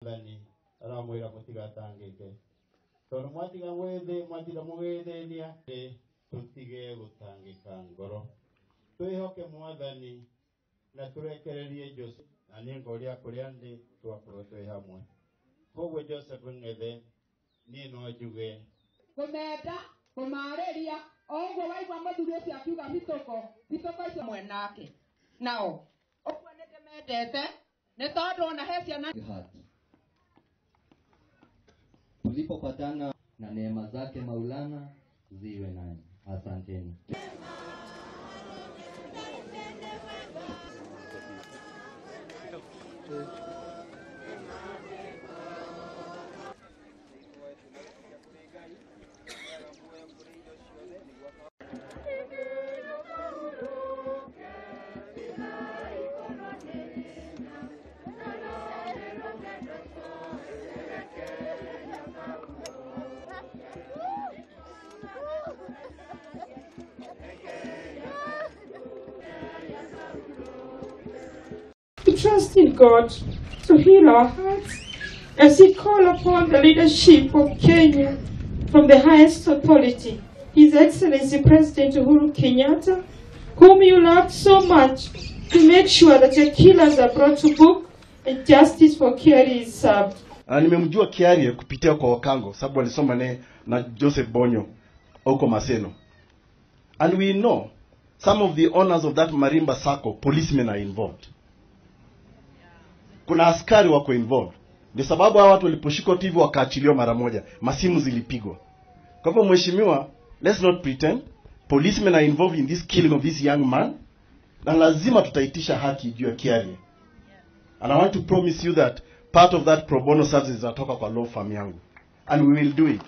Mwathani aramwĩra mũtigatangĩke tondũ mwatiga gwĩthĩ mwatiga mũgĩthĩnia tũtige gũtangĩka ngoro twĩhoke Mwathani na tũrekererie Joseph na niĩ ngũria kũrĩa ndĩ twakorwo twĩ hamwe. Koguo Joseph Ng'ethe niĩ no njuge kũmenda kũmarĩria o ũguo waigua mũthuri ũcio akiuga bitũko bitũko icio mwenake nao ũguo nĩ ndĩmendete nĩ tondũ ona he ciana heart. Tulipopatana na neema zake Maulana ziwe nanyi. Asanteni. To trust in God to heal our hearts as we call upon the leadership of Kenya from the highest authority, His Excellency President Uhuru Kenyatta, whom you loved so much, to make sure that your killers are brought to book and justice for Kiarie is served. Na nimemjua Kiarie kupitia kwa Wakango sababu alisoma naye na Joseph Bonyo huko Maseno. And we know some of the owners of that Marimba Sacco, policemen are involved. Kuna askari wako involved. Ndio sababu hawa watu waliposhikwa tu hivyo wakaachiliwa mara moja, masimu zilipigwa. Kwa hivyo mheshimiwa, let's not pretend policemen are involved in this killing of this young man, na lazima tutaitisha haki juu ya Kiarie. And I want to promise you that part of that pro bono services zitatoka kwa law firm yangu, and we will do it.